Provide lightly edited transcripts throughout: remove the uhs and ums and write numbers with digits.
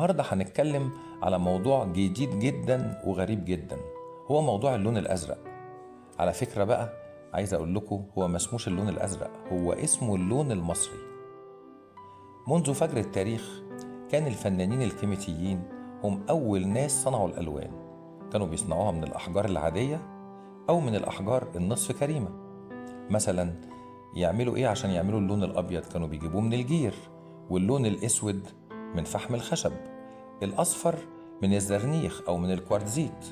النهاردة هنتكلم على موضوع جديد جدا وغريب جدا، هو موضوع اللون الأزرق. على فكرة بقى عايز أقول لكم هو ما اسموش اللون الأزرق، هو اسمه اللون المصري. منذ فجر التاريخ كان الفنانين الكيميتيين هم أول ناس صنعوا الألوان. كانوا بيصنعوها من الأحجار العادية أو من الأحجار النصف كريمة. مثلا يعملوا إيه عشان يعملوا اللون الأبيض؟ كانوا بيجيبوه من الجير، واللون الأسود من فحم الخشب، الأصفر من الزرنيخ أو من الكوارتزيت.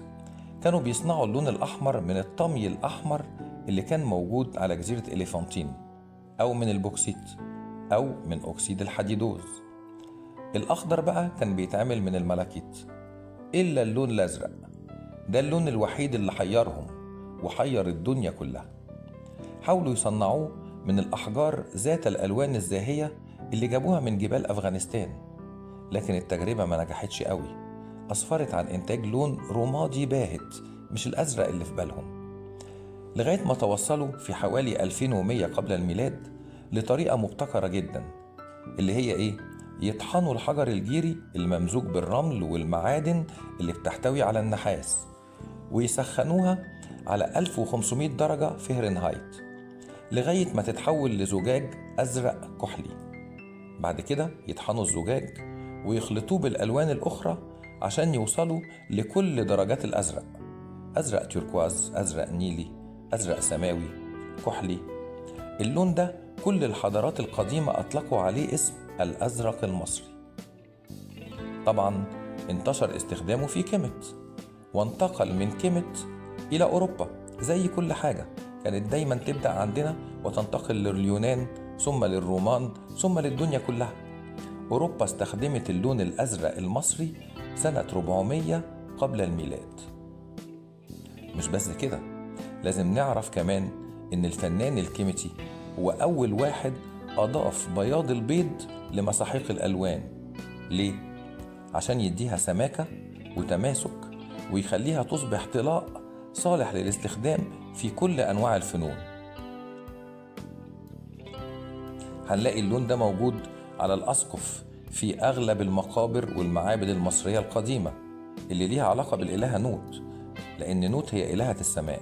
كانوا بيصنعوا اللون الأحمر من الطمي الأحمر اللي كان موجود على جزيرة إليفانتين، أو من البوكسيت، أو من أكسيد الحديدوز. الأخضر بقى كان بيتعمل من الملاكيت. إلا اللون الأزرق، ده اللون الوحيد اللي حيرهم وحير الدنيا كلها. حاولوا يصنعوه من الأحجار ذات الألوان الزاهية اللي جابوها من جبال أفغانستان، لكن التجربة ما نجحتش قوي. أسفرت عن إنتاج لون رمادي باهت، مش الأزرق اللي في بالهم، لغاية ما توصلوا في حوالي 2100 قبل الميلاد لطريقة مبتكرة جدا، اللي هي إيه؟ يطحنوا الحجر الجيري الممزوج بالرمل والمعادن اللي بتحتوي على النحاس، ويسخنوها على 1500 درجة فهرنهايت لغاية ما تتحول لزجاج أزرق كحلي. بعد كده يطحنوا الزجاج ويخلطوه بالألوان الأخرى عشان يوصلوا لكل درجات الأزرق: أزرق تركواز، أزرق نيلي، أزرق سماوي، كحلي. اللون ده كل الحضارات القديمة أطلقوا عليه اسم الأزرق المصري. طبعا انتشر استخدامه في كيمت، وانتقل من كيمت إلى أوروبا. زي كل حاجة كانت دايما تبدأ عندنا وتنتقل لليونان ثم للرومان ثم للدنيا كلها. أوروبا استخدمت اللون الأزرق المصري سنة 400 قبل الميلاد. مش بس كده، لازم نعرف كمان إن الفنان الكيميتي هو أول واحد أضاف بياض البيض لمساحيق الألوان. ليه؟ عشان يديها سماكة وتماسك ويخليها تصبح طلاء صالح للاستخدام في كل أنواع الفنون. هنلاقي اللون ده موجود على الأسقف في أغلب المقابر والمعابد المصرية القديمة اللي ليها علاقة بالإلهة نوت، لأن نوت هي إلهة السماء،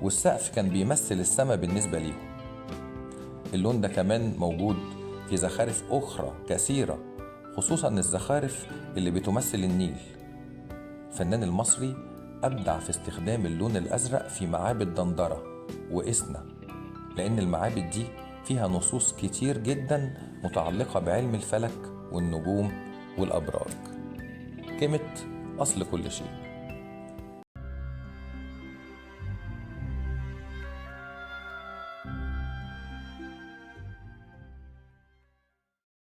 والسقف كان بيمثل السماء بالنسبة ليهم. اللون ده كمان موجود في زخارف أخرى كثيرة، خصوصا الزخارف اللي بتمثل النيل. الفنان المصري أبدع في استخدام اللون الأزرق في معابد دندرة وإسنا، لأن المعابد دي فيها نصوص كتير جدا متعلقة بعلم الفلك والنجوم والأبراج. كيمت أصل كل شيء.